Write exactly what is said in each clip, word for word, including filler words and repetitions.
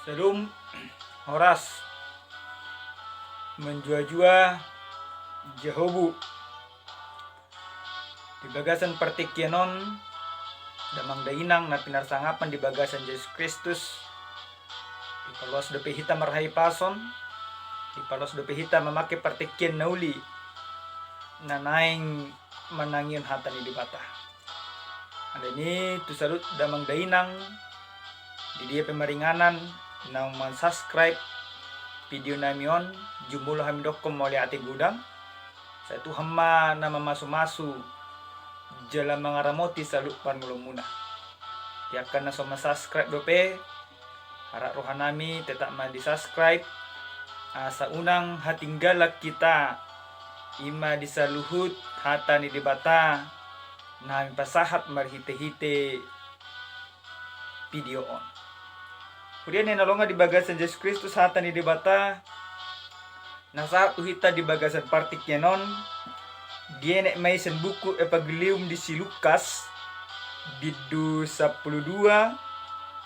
Syalom, horas, manjuajua, jahobu. Di bagasan partingkian on, damang dainang na pinarsangapan di bagasan Jesus Kristus, dipaloas dope hita marhahipason, dipaloas dope hita mamake partingkian na uli, na naeng manangihon hata ni Debata. Alani i tu saluhut damang dainang, di dia pe maringanan, naung mansubscribe video nami on, jumolo hami dokkon mauliate godang. Sai Tuhan ma na mamasumasu jala mangaramoti saluhut parngoluonmuna. Di angka na so mansubscribe dope, harap rohanami tetap ma di-subscribe, asa unang hatinggalan hita, i ma di saluhut hata ni Debata na hami pasahat marhitehite video on. Huria na hinaholongan di bagasan Jesus Kristus, hata ni Debata na sahat tu hita di bagasan partingkian on, dienet ma i sian buku Evangelium di si Lukas, bindu sampulu dua,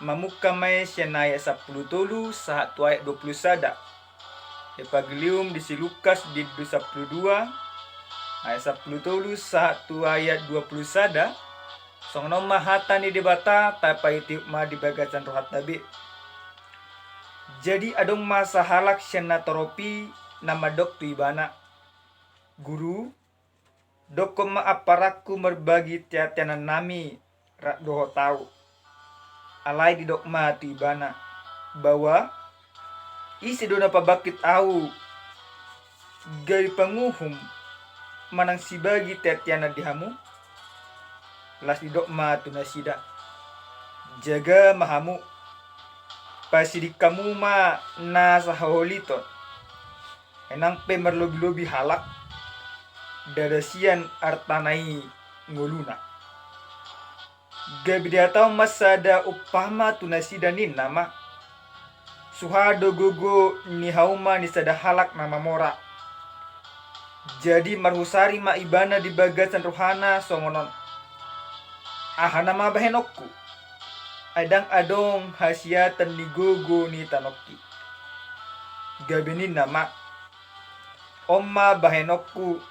mamungka ma i sian ayat sampulu tolu sahat tu ayat dua pulu sada. Evangelium di si Lukas, bindu sampulu dua, ayat sampulu tolu sahat tu ayat dua pulu sada. Songon on ma hata ni Debata, tapaihutihut ma di bagasan rohanta be. Jadi adong ma sahalak sian natorop i na mandok tu Ibana, "Guru, dokkon ma amparanku marbagi teanteanannami rap dohot ahu." Alai didok ma tu Ibana, "Baoa, ise do na pabangkit ahu gabe panguhum manang sibagi teanteanan di hamu?" Laos didok ma tu nasida, "Jaga ma hamu, pasiding hamu ma nasa haholiton, ai nang pe marlobilobi halak, ndada sian artana i ngoluna." Gabe dihatahon ma sada umpama tu nasida, ninna ma, "Suha do gogo ni hauma ni sada halak na mamora. Jadi marhusari ma ibana di bagasan rohana songon on, 'Aha nama bahenonku? Ai ndang adong hasiatan ni gogo ni tanongki.' Gabe ninna ma, 'On ma bahenonku,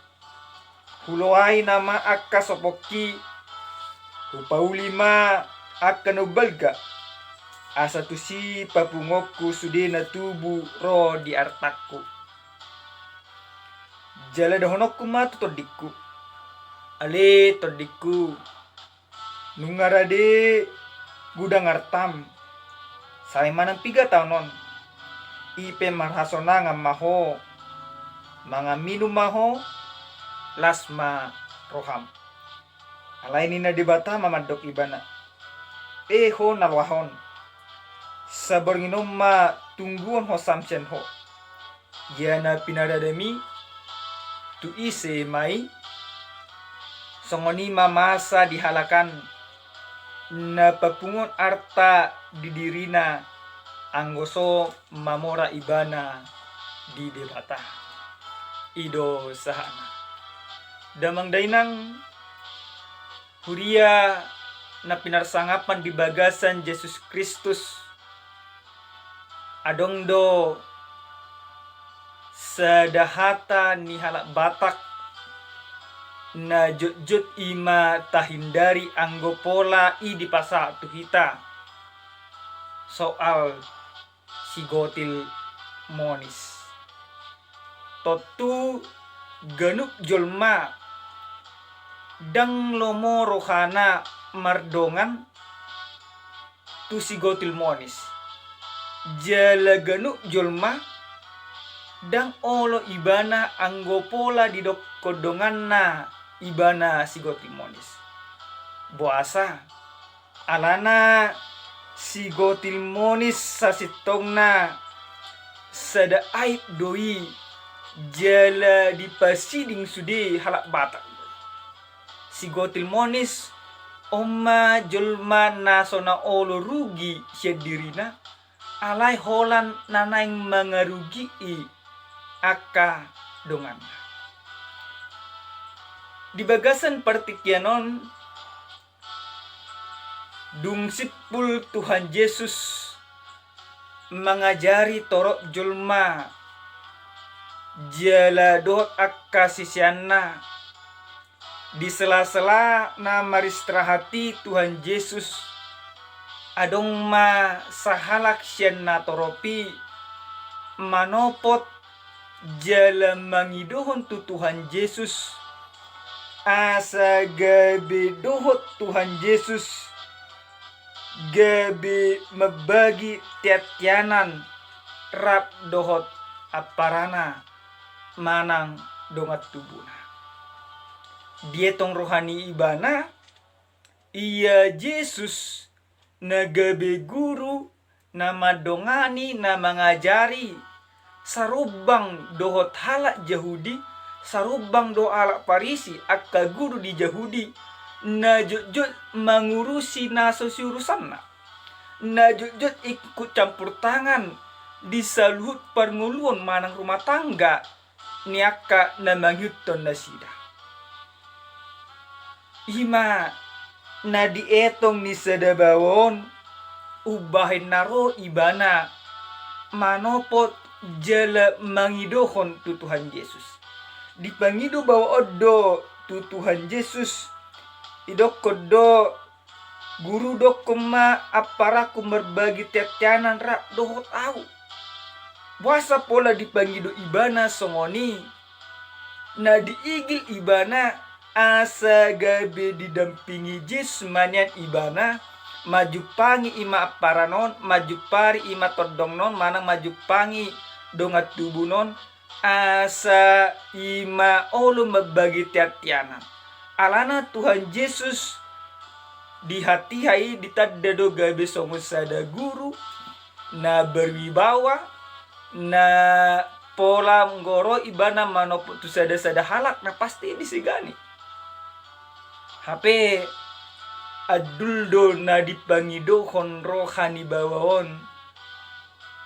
huloai nama angka sopongki, hupauli ma angka na umbalga, asa tusi papunguonku sude na tubu ro di artangku.' Jala dohononku ma tu tondingku, 'Ale tondingku, nunga rade godang artam, sai manang piga taon on, i pe marhasonangan ma ho, mangan minum ma ho, las ma roham.' Alai ninna Debata ma mandok ibana, 'E ho na loas on, saborngin on ma tungguon ho sam sian ho. Ia na pinaradami, tu ise ma i?' Songon i ma masa di halak an, na papunguon arta di dirina, anggo so mamora ibana di Debata." I do sahatna. Damang dainang, huria na pinarsangapan di bagasan Jesus Kristus, adong do sada hata ni halak Batak na jotjot i ma tahindari anggo pola i dipasahat tu hita, soal sigotil monis. Tontu ganup jolma ndang lomo rohana mardongan tu sigotil monis. Jala ganup jolma ndang olo ibana anggo pola didokkon donganna ibana sigotil monis. Boasa? Alana sigotil monis sasintongna sada aib do i, jala dipasiding sude halak Batak. Sigotil monis on ma jolma na so na olo rugi sian dirina, alai holan na naeng mangarugii angka donganna. Di bagasan partingkian on, dung simpul Tuhan Jesus mangajari torop jolma jala dohot angka siseanna. Di sela-sela na maristirahat i Tuhan Jesus, adong ma sahalak sian natorop i manopot jala mangidohon tu Tuhan Jesus, asa gabe dohot Tuhan Jesus gabe mambagi teanteanan rap dohot amparana manang dongan tubuna. Dietong roha ni ibana, ia Jesus na gabe guru, na mandongani, na mangajari, sarumbang dohot halak Jahudi, sarumbang dohot halak Parisi, angka guru di Jahudi, na jotjot mangurusi na so siurusanna, na jotjot ikut campur tangan di saluhut parngoluon manang rumah tangga ni angka na mangihuthon nasida. I ma na dietong ni sada baoa on, umbahen na ro ibana manopot jala mangidohon tu Tuhan Jesus. Dipangido baoa on do tu Tuhan Jesus, didokkon do, "Guru, dokkon ma amparangku marbagi teanteanan rap dohot ahu." Boasa pola dipangido ibana songon i? Na diigil ibana asa gabe didampingi Jesus ma nian ibana, manjumpangi i ma amparana on, manjumpari i ma tondongna on, manang manjumpangi dongan tubuna on, asa i ma olo mambagi teanteanan. Alana Tuhan Jesus di hatiha i ditanda do gabe songon sada guru na berwibawa, na pola anggo ro ibana manopot tu sada-sada halak na pasti disegani. Hape andul do na dipangidohon roha ni baoa on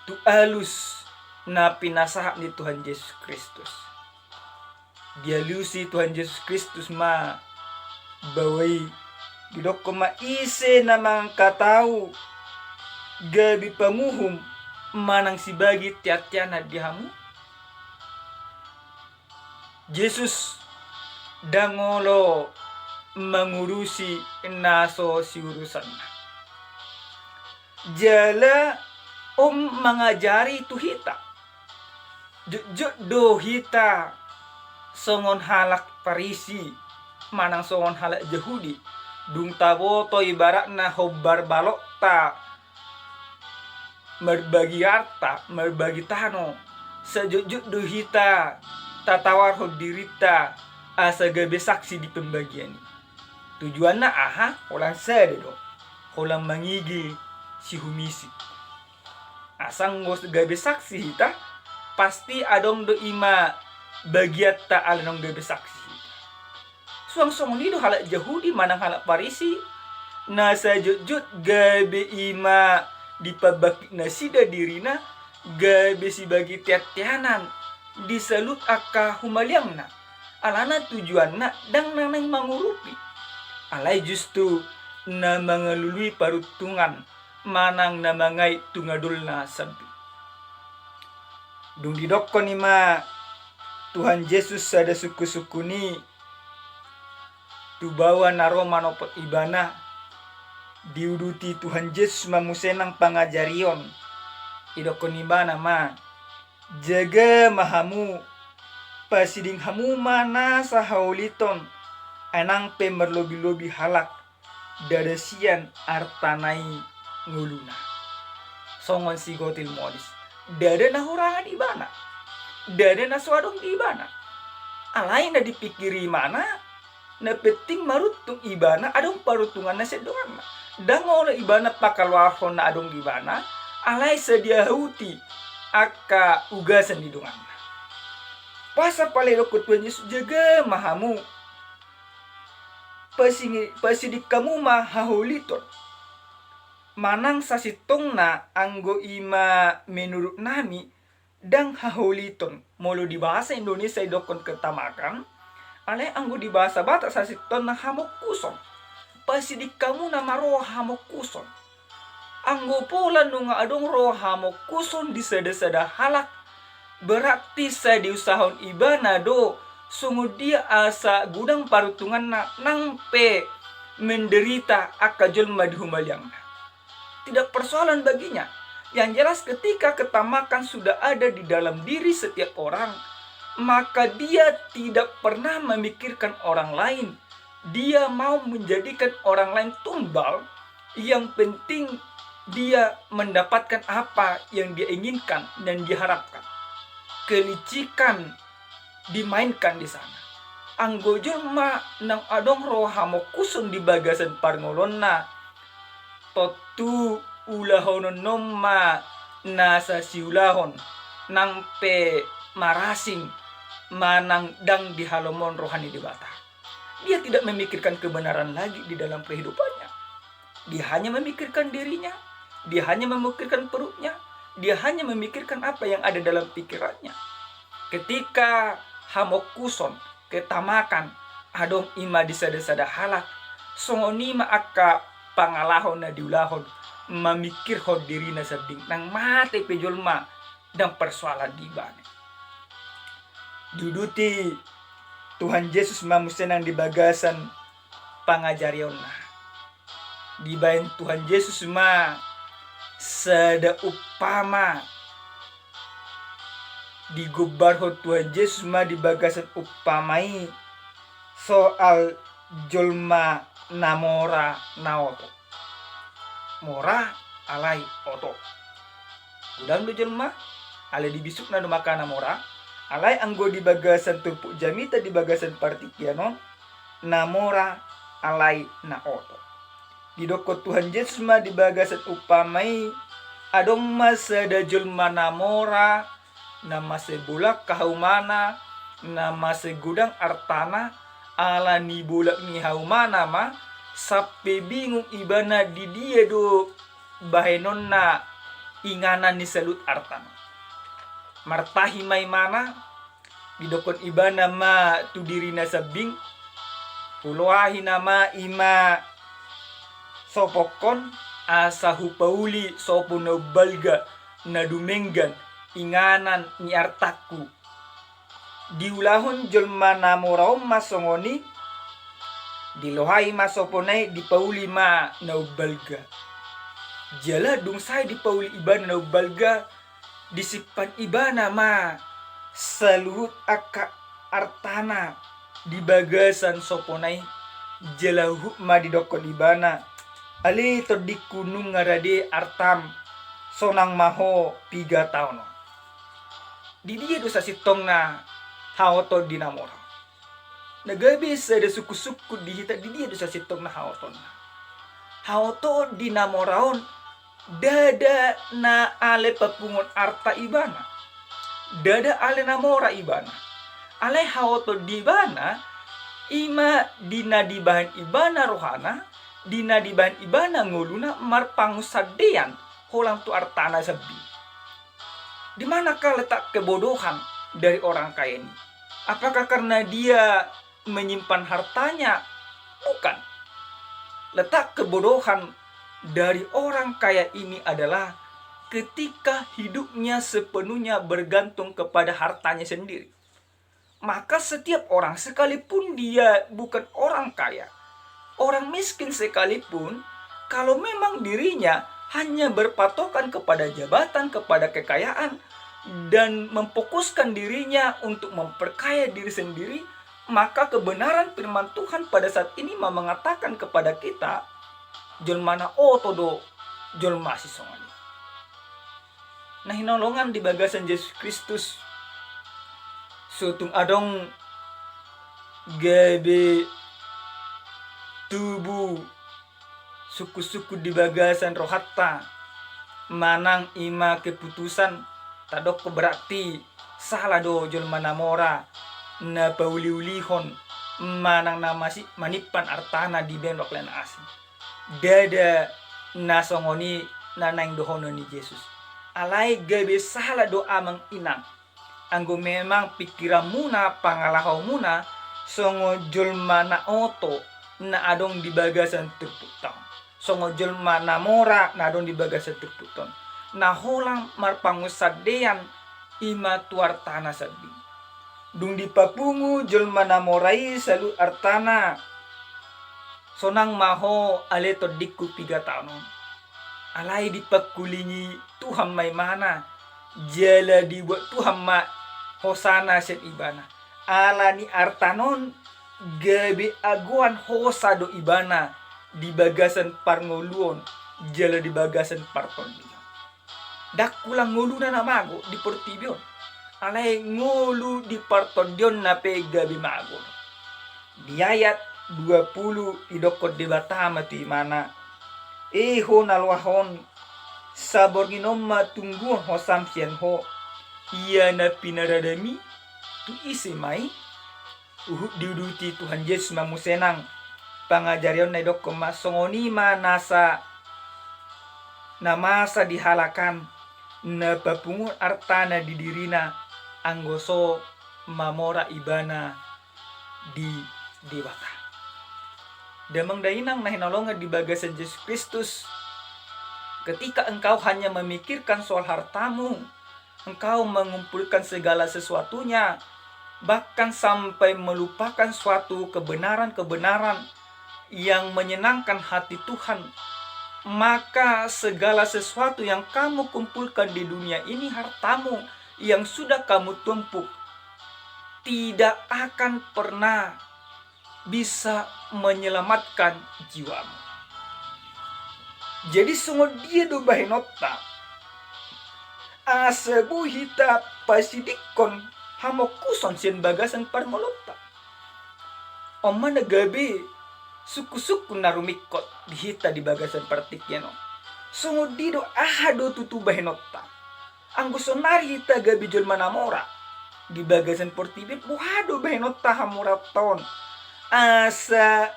tu alus na pinasahat ni Tuhan Jesus Kristus. Dialusi Tuhan Jesus Kristus ma baoa i, didokkon ma, "Ise na mangangkat ahu gabe panguhum manang sibagi teanteanan di hamu?" Jesus ndang olo mangurusi na so siurusanna. Jala on mangajari tu hita. Jotjot do hita songon halak Parisi manang songon halak Jahudi, dung taboto ibaratna hombar balokta, marbagi arta, marbagi tano, sai jotjot do hita tatawarhon dirinta asa gabe saksi di pembagian i. Tujuanna aha? Holan sada do, holan mangigil sihumisi. Asa anggo gabe saksi hita, pasti adong do i ma bagianta ala naung gabe saksi hita. Suang songon i do halak Jahudi manang halak Parisi, na sai jotjot gabe i ma dipambangkit nasida dirina, gabe sibagi teanteanan di saluhut angka humaliangna. Alana tujuanna ndang na naeng mangurupi, alai justru na mangalului paruntungan manang na mangae tu ngoluna sambing. Dung didokkon i ma Tuhan Jesus sada sungkunsungkun i tu baoa na ro manopot ibana, diuduti Tuhan Jesus ma muse nang pangajarion. Didokkon ibana ma, "Jaga ma hamu, pasiding hamu ma nasa hauliton, ai nang pe marlobilobi halak ndada sian artana i ngoluna." Songon sigotil monis, ndada na hurangan ibana, ndada na so adong di ibana. Alai na dipikiri ibana, na penting maruntung ibana, adong paruntunganna sian donganna. Ndang olo ibana pakaluarhon na adong di ibana, alai sai diahuti angka ugasan ni donganna. Boasa pala didokkon Tuhan Jesus, "Jaga ma hamu, pasi-, pasiding hamu ma hauliton." Manang sasintongna anggo i ma menurut nami, ndang hauliton. Molo di bahasa Indonesia didokkon ketamakan, alai anggo di bahasa Batak sasintongna hamongkuson. Pasiding hamu na ma ro hamongkuson. Anggo pola nunga adong ro hamongkuson di sada-sada halak, berarti sai diusahahon ibana do songon dia asa godang paruntunganna nang pe menderita angka jolma di humaliangna. Tidak persoalan baginya. Yang jelas, ketika ketamakan sudah ada di dalam diri setiap orang, maka dia tidak pernah memikirkan orang lain. Dia mau menjadikan orang lain tumbal, yang penting dia mendapatkan apa yang dia inginkan dan diharapkan. Kelicikan dimainkan di sana. Anggo jolma nang adong ro hamongkuson di bagasan parngoluonna, tontu ulahonon on ma nasa siulahon, nang pe marasing manang ndang dihalomohon roha ni Debata. Dia tidak memikirkan kebenaran lagi di dalam kehidupannya. Dia hanya memikirkan dirinya, dia hanya memikirkan perutnya, dia hanya memikirkan apa yang ada dalam pikirannya. Ketika hamongkuson, ketamakan adong i ma di sada-sada halak, songon i ma angka pangalaho na diulahon, mamikirhon dirina sandiri, nang mate pe jolma ndang persoalan di ibana. Diuduti Tuhan Jesus ma muse nang di bagasan pangajarionna. Dibaen Tuhan Jesus ma sada umpama. Digombarhon Tuhan Jesus ma di bagasan umpama i soal jolma na mora na oto. Mora alai oto. Godang do jolma, alai dibisukna do ma angka na mora, alai anggo di bagasan turpuk jamita di bagasan partingkian on, na mora alai na oto. Didokkon Tuhan Jesus ma di bagasan umpama i, adong ma sada jolma na mora, na mansai bolak haumana, na mansai godang artana, ala ni bolak ni haumana ma, sampe bingung ibana di dia do bahenonna inganan ni saluhut artana. Martahi ma imana, didokkon ibana ma tu dirina sambing, huloahi nama i ma sopongkon, asa hupauli sopo na umbalga, na dumenggan, inganan ni artangku. Diulahon jolma na mora on ma songon i, diloahi ma sopona i, dipauli ma na umbalga. Jala dung sae dipauli ibana na umbalga, disimpan ibana ma saluhut angka artana di bagasan sopona i, jala huhut ma didokkon ibana, ale tondingku, nunga rade artam, sonang ma ho piga taon on. Di dia do sasintongna haotoon di na mora? Na gabe sada sungkun-sungkun di hita, di dia do sasintongna haotoonna? Haotoon di na mora on, ndada na ale papunguon arta ibana, ndada ale na mora ibana. Alai haotoon di ibana, i ma di na dibahen ibana rohana, di na dibahen ibana ngoluna marpangunsandean holan tu artana sambing. Di manakah letak kebodohan dari orang kaya ini? Apakah karena dia menyimpan hartanya? Bukan. Letak kebodohan dari orang kaya ini adalah ketika hidupnya sepenuhnya bergantung kepada hartanya sendiri. Maka setiap orang, sekalipun dia bukan orang kaya, orang miskin sekalipun, kalau memang dirinya hanya berpatokan kepada jabatan, kepada kekayaan, dan memfokuskan dirinya untuk memperkaya diri sendiri, maka kebenaran firman Tuhan pada saat ini ma mengatakan kepada kita, jolma na oto do jolma sisongon i. Na hinaholongan di bagasan Jesus Kristus, so tung adong gabe tubu sungkun-sungkun di bagasan rohanta, manang i ma keputusan, tadokkon berarti sala do jolma na mora na pauli-ulihon, manang na masi-, manimpan artana dibahen tu halak na asing. Ndada na songon i na naeng dohonon ni Jesus. Alai gabe sala do amang inang, anggo memang pingkiranmuna, pangalahomuna songon jolma na oto na adong di bagasan turpukta on. songon jolma na mora na adong di bagasan turpuk on. Na holan marpangunsandean i ma tu artana sandiri. Dung dipapungu jolma na mora i saluhut artana, sonang ma ho ale tondingku pingkiranku on. Alai dipangkulingi Tuhan ma ibana, jala dibuat Tuhan ma hosana sian ibana. Ala ni artana on gabe agoan hosa do ibana di bagasan parngoluon jala di bagasan partondion. Ndang holan ngoluna na mago di portibi on, alai ngolu di partondionna pe gabe mago. Di ayat dua pulu didokkon Debata ma tu ibana, e ho na loas on, saborngin on ma tungguon hosam sian ho, ia na pinaradami tu ise ma i? Huhut diuduti Tuhan Jesus ma muse nang pangajarionna, didokkon ma, songon i ma nasa na masa di halak an, na papunguhon artana di dirina, anggo so mamora ibana di Debata. Damang dainang na hinaholongan di bagasan Jesus Kristus, ketika engkau hanya memikirkan soal hartamu, engkau mengumpulkan segala sesuatunya, bahkan sampai melupakan suatu kebenaran-kebenaran yang menyenangkan hati Tuhan, maka segala sesuatu yang kamu kumpulkan di dunia ini, hartamu yang sudah kamu tumpuk, tidak akan pernah bisa menyelamatkan jiwamu. Jadi songon dia do bahenonta asa boi hita pasidingkon hamokuson sian bagasan parngoluonta? On ma na gabe sungkun-sungkun na rumingkot di hita di bagasan partingkian on. Songon dia do, aha do tutu bahenonta? Anggo sonari hita gabe jolma na mora di bagasan portibi on, boha do bahenonta hamoraonta on? Asa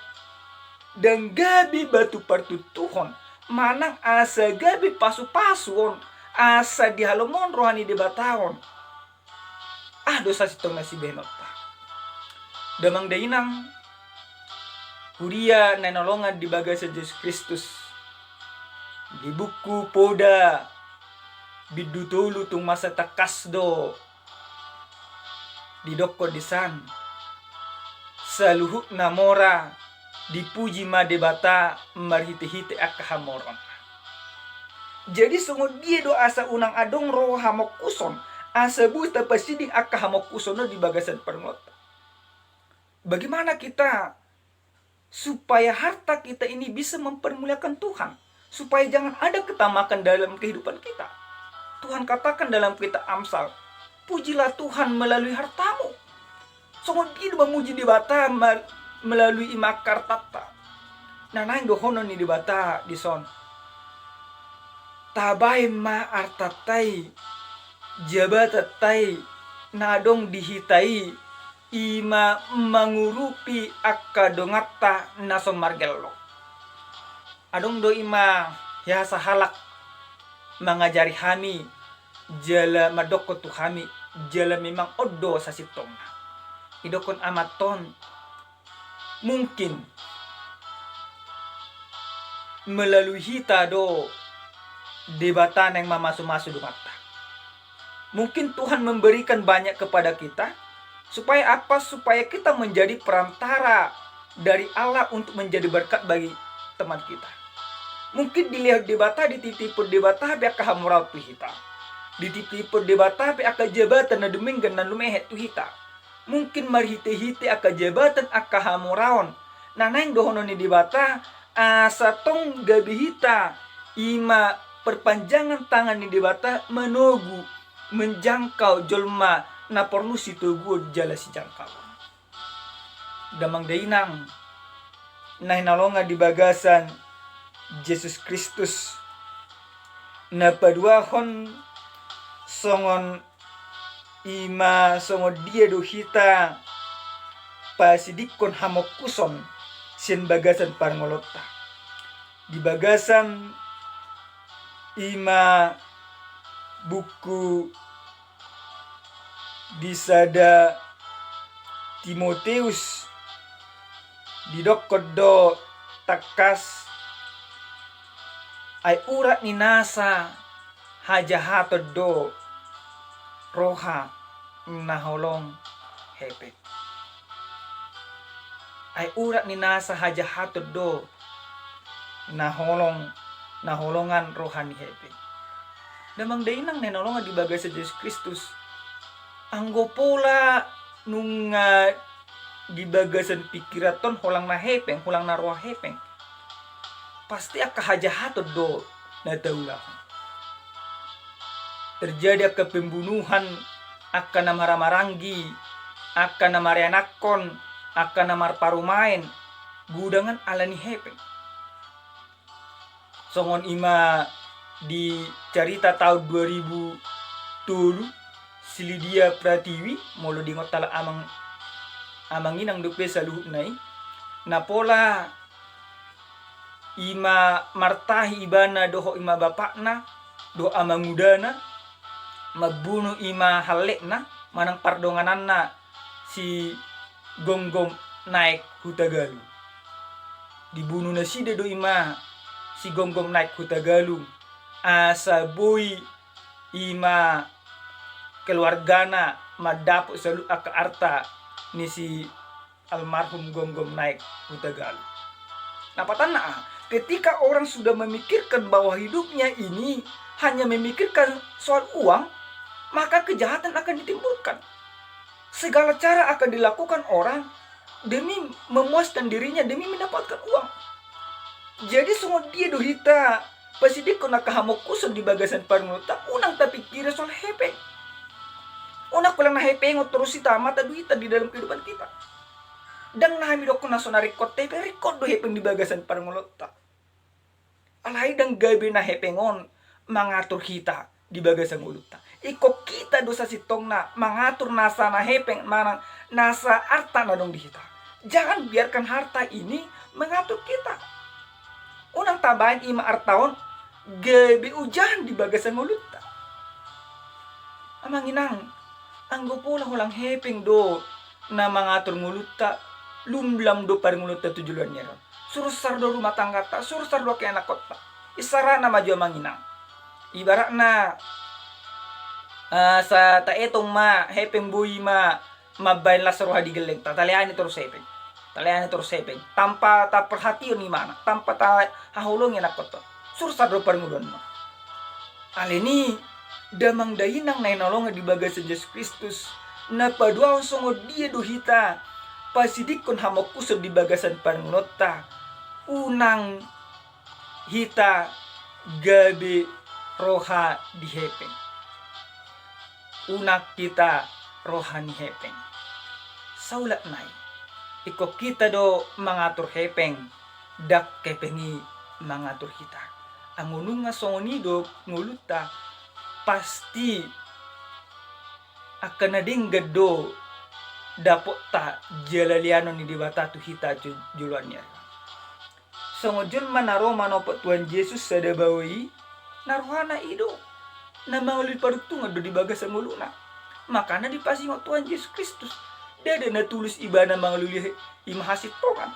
ndang gabe batu partuntuhon, manang asa gabe pasu-pasu on, asa dihalomohon roha ni Debata on. Aha do sasintongna sibahenonta? Damang dainang, huria na hinaholongan di bagasan Jesus Kristus, di buku Poda bindu tolu tung masa tangkas do didokkon disan, saluhut na mora dipuji ma Debata marhite-hite angka hamoraonna. Jadi songon dia do asa unang adong ro hamokuson, asa boi tapasiding angka hamokuson on di bagasan parngoluonta? Bagaimana kita supaya harta kita ini bisa mempermuliakan Tuhan, supaya jangan ada ketamakan dalam kehidupan kita? Tuhan katakan dalam kitab Amsal, pujilah Tuhan melalui hartamu. Songon dia do mamuji Debata ma-, melalui i ma angka artanta. Na naeng dohonon ni Debata dison, tabaen ma artanta i, jabatanta i, na adong di hita i, i ma mangurupi angka donganta na so margello. Adong do i ma hea sahalak mangajari hami, jala mandokkon tu hami, jala memang on do sasintongna. Didokkon amanta on, mungkin melalui hita do Debata naeng mamasu-masu donganta. Mungkin Tuhan memberikan banyak kepada kita, supaya apa? Supaya kita menjadi perantara dari Allah untuk menjadi berkat bagi teman kita. Mungkin dilehon Debata, dititipon Debata pe angka hamoraon tu hita. Dititipon Debata pe angka jabatan na dumenggan na lumehet tu hita. Mungkin marhite-hite angka jabatan, angka hamoraon, na naeng dohonon ni Debata, asa tong gabe hita i ma perpanjangan tangan ni Debata manogu, menjangkau jolma na porlu sitoguon jala sijangkaon. Damang dainang na hinaholongan di bagasan Jesus Kristus, na paduahon songon i ma songon dia do hita pasidingkon hamokuson sian bagasan parngoluonta. Di bagasan i ma buku di sada Timoteus, didokkon do tangkas Ai urat ni nasa hajahaton do roha na holong hepeng. Ai urat ni nasa hajahaton do na holong, na holongan roha ni hepeng. Damang dainang na hinaholongan di bagasan Jesus Kristus, anggo pola nunga di bagasan pingkiran on holang na hepeng, holang na roha hepeng, pasti angka hajahaton do na taulahon. Terjadi angka pembunuhan, angka na maramaranggi, angka na marianakkon, angka na marparumaen, godang ala ni hepeng. Songon i ma di carita taon dua ribu tolu, si Lydia Pratiwi, molo diingot halak amang, amang inang dope saluhutna i, na pola i ma martahi ibana dohot i ma bapakna dohot amangudana, mambunu i ma halletna manang pardongananna si Gomgom Naek Hutagalung. Dibunu nasida do i ma si Gomgom Naek Hutagalung, asa boi i ma keluargana mandapot saluhut angka arta ni si almarhum Gomgom Naek Hutagalung. Nah, patanna, ketika orang sudah memikirkan bahwa hidupnya ini hanya memikirkan soal uang, maka kejahatan akan ditimbulkan. Segala cara akan dilakukan orang demi memuaskan dirinya, demi mendapatkan uang. Jadi songon dia do hita pasidingkon angka hamongkuson di bagasan parngoluonta, unang tapingkiri soal hepeng. Unang holan na hepengon torus hita mata duitan di dalam kehidupan kita. Ndang na hami dokkon na so na ringkot hepeng, ringkot do hepeng di bagasan parngoluonta. Alai ndang gabe na hepeng on mangatur hita di bagasan ngolunta. Ingkon hita do sasintongna mangatur nasa na hepeng manang nasa arta na adong di hita. Jangan biarkan harta ini mengatur kita. Unang tabaen i ma arta on gabe ujahan di bagasan ngolunta. Amang inang, anggo pola holang hepeng do na mangatur ngolunta, lumlam do parngoluonta tu joloan ni ari on. Sursar do rumah tanggata, sursar do angka ianakhonta. Isarana ma jo amang inang. Ibaratna, eh, asa taetong ma, hepeng boi ma mambaen las roha di gellengta, taleani torus hepeng. Taleani torus hepeng. Tanpa taparhation imana, tanpa tahaholongi ianakhonta. Sursar do parngoluonna. Alani i, damang dainang na hinaholongan di bagasan Jesus Kristus, na paduahon songon dia do hita pasidingkon hamongkuson di bagasan parngoluonta, unang hita gabe roha di hepeng. Unang hita roha ni hepeng. Saulak nai, ingkon hita do mangatur hepeng, ndang hepeng i mangatur hita. Anggo nunga songon i do ngolunta, pasti angka na denggan do dapotta jala leanon ni Debata tu hita jo-, joloan ni ari on. Songon jolma na ro manopot Tuhan Jesus sada baoa i, na rohana i do na mangalului paruntungan do di bagasan ngoluna. Makana dipasingot Tuhan Jesus Kristus, ndada na tulus ibana mangalului i ma hasintongan.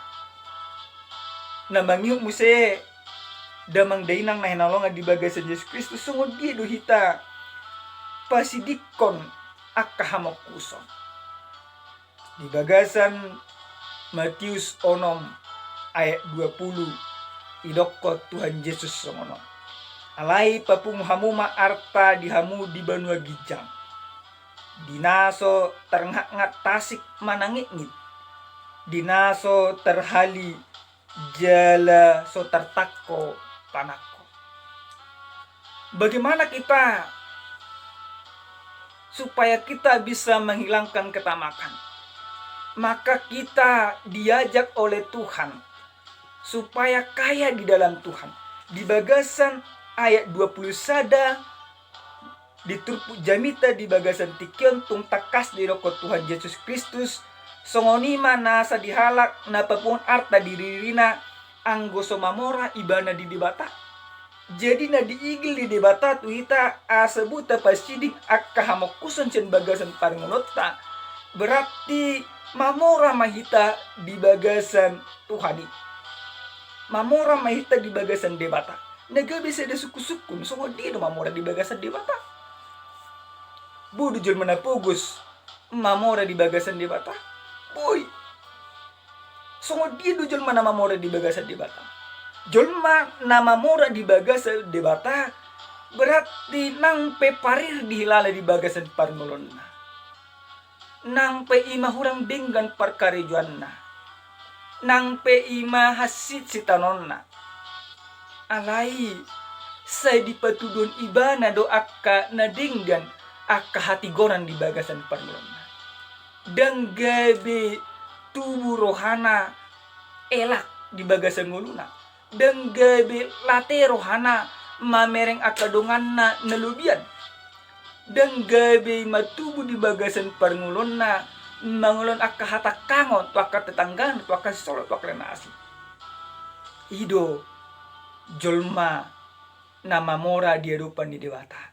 Na mangihut muse damang dainang na hinaholongan di bagasan Jesus Kristus, songon dia do hita pasidingkon angka hamongkuson. Di bagasan Matius onom ayat dua puluh, didokkon Tuhan Jesus songon on: Alai papungu hamu ma arta di hamu di banua ginjang, di na so tarngatngat tasik manang ngitngit, di na so tarhali jala so tartangko panangko. Bagaimana kita supaya kita bisa menghilangkan ketamakan? Maka kita diajak oleh Tuhan supaya kaya di dalam Tuhan. Di bagasan ayat dua puluh sada, di turpuk jamita di bagasan tingki on tung tangkas didokkon Tuhan Jesus Kristus, songon i ma nasa di halak na papunguhon arta di diririna, anggo so mamora ibana di Debata. Jadi na diigil ni Debata tu hita asa boi tapasiding angka hamongkuson sian bagasan parngoluonta, berarti mamora ma hita di bagasan Tuhan i. Mamora ma hita di bagasan Debata. Na gabe sada sungkun-sungkun, songon dia do mamora di bagasan Debata? Boi do jolma na pogos mamora di bagasan Debata? Boi. Songon dia do jolma na mamora di bagasan Debata? Jolma na mamora di bagasan Debata berarti nang pe parir dihilala di bagasan parngoluonna. Nang pe i ma hurang denggan parkarejoanna, nang pe i ma hansit sitaononna, alai sai dipatuduhon ibana do angka na denggan, angka hatigoran di bagasan parngoluonna. Ndang gabe tubu rohana elak di bagasan ngoluna. Ndang gabe late rohana mamereng angka donganna na lobian. Ndang gabe i ma tubu di bagasan parngoluonna mangulahon angka hatangkangon tu angka tetanggana, tu angka sisolo, tu angka na asing. I do jolma na mamora di adopan ni Debata.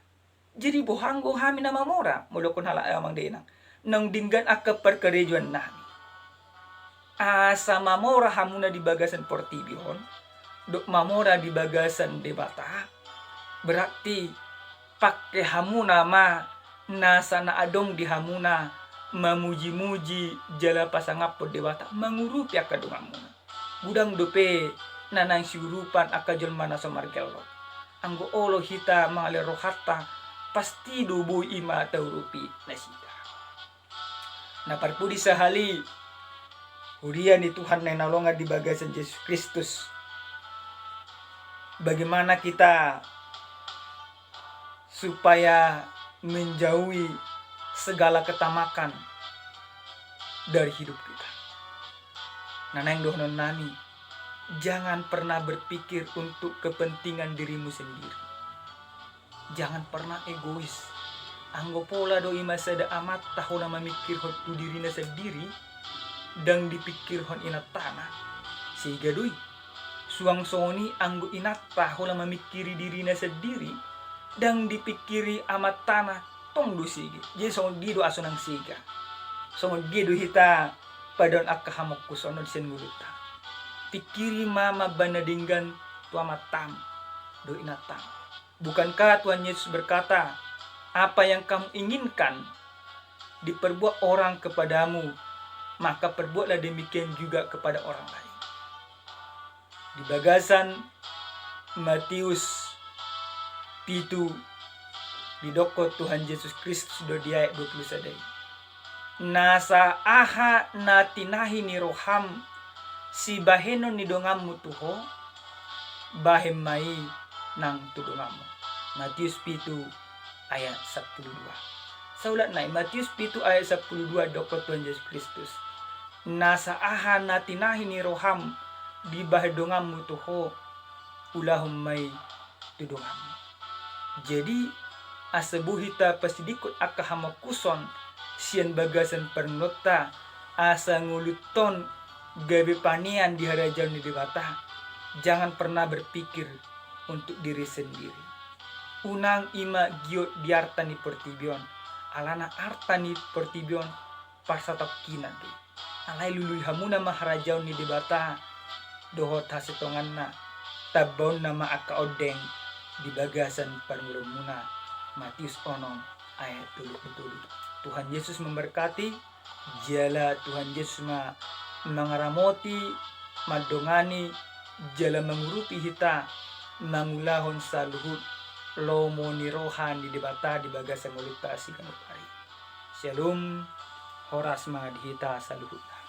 Jadi boha anggo hami na mamora, molo dokkon halak amang dainang, naung denggan angka parkarejoannami? Asa mamora hamuna di bagasan portibi on dohot mamora di bagasan Debata, berarti pangke hamuna ma nasa na adong di hamuna mamuji-muji jala pasangaphon Debata, mangurupi angka donganmuna. Godang dope na naeng siurupan angka jolma na so margellok. Anggo olo hita mangalehon rohanta, pasti do boi i ma taurupi nasida. Na parpudi sahali, huria ni Tuhan na hinaholongan di bagasan Jesus Kristus, bagaimana kita supaya menjauhi segala ketamakan dari hidup kita. Na naeng dohononnami, jangan pernah berpikir untuk kepentingan dirimu sendiri. Jangan pernah egois. Anggo pola do i ma sada amanta holan mamingkirhon tu dirina sandiri, ndang dipingkirhon inantana, sega do i. Suang songon i anggo inanta holan mamingkiri dirina sandiri, ndang dipingkiri amantana, tong do sege. Jadi songon dia do asa unang sega? Songon dia do hita padaon angka hamongkuson on sian ngolunta? Pingkiri ma mambahen na denggan tu amantam dohot inantam. Bukankah Tuhan Yesus berkata, "Apa yang kamu inginkan diperbuat orang kepadamu, maka perbuatlah demikian juga kepada orang lain"? Di bagasan Matius pitu, didokkon Tuhan Jesus Kristus do di ayat dua puluh sada i, "Nasa aha na tinahi ni roham sibahenon ni donganmu tu ho, bahen ma i nang tu donganmu." Matius pitu ayat sampulu dua. Saulat nai, Matius pitu ayat sampulu dua, didokkon Tuhan Jesus Kristus, "Nasa aha na tinahi ni roham dibahen donganmu tu ho, ulahon ma i tu donganmu." Jadi, asa boi hita pasidingkon angka hamongkuson sian bagasan parngoluonta, asa ngolunta on gabe panean di harajaon ni Debata, jangan pernah berpikir untuk diri sendiri. Unang i ma giot di arta ni portibi on, alana arta ni portibi on parsatongkinan do i. Alai lului hamuna ma harajaon ni Debata dohot hasintonganna, tambaonna ma angka ondeng di bagasan parngoluonmuna. Matius onom ayat tolu pulu tolu. Tuhan Yesus memberkati, jala Tuhan Yesus ma mangaramoti, mandongani, jala mangurupi hita mangulahon saluhut lomo ni roha ni Debata di bagasan ngolunta siganup ari. Syalom, horas ma di hita saluhutna.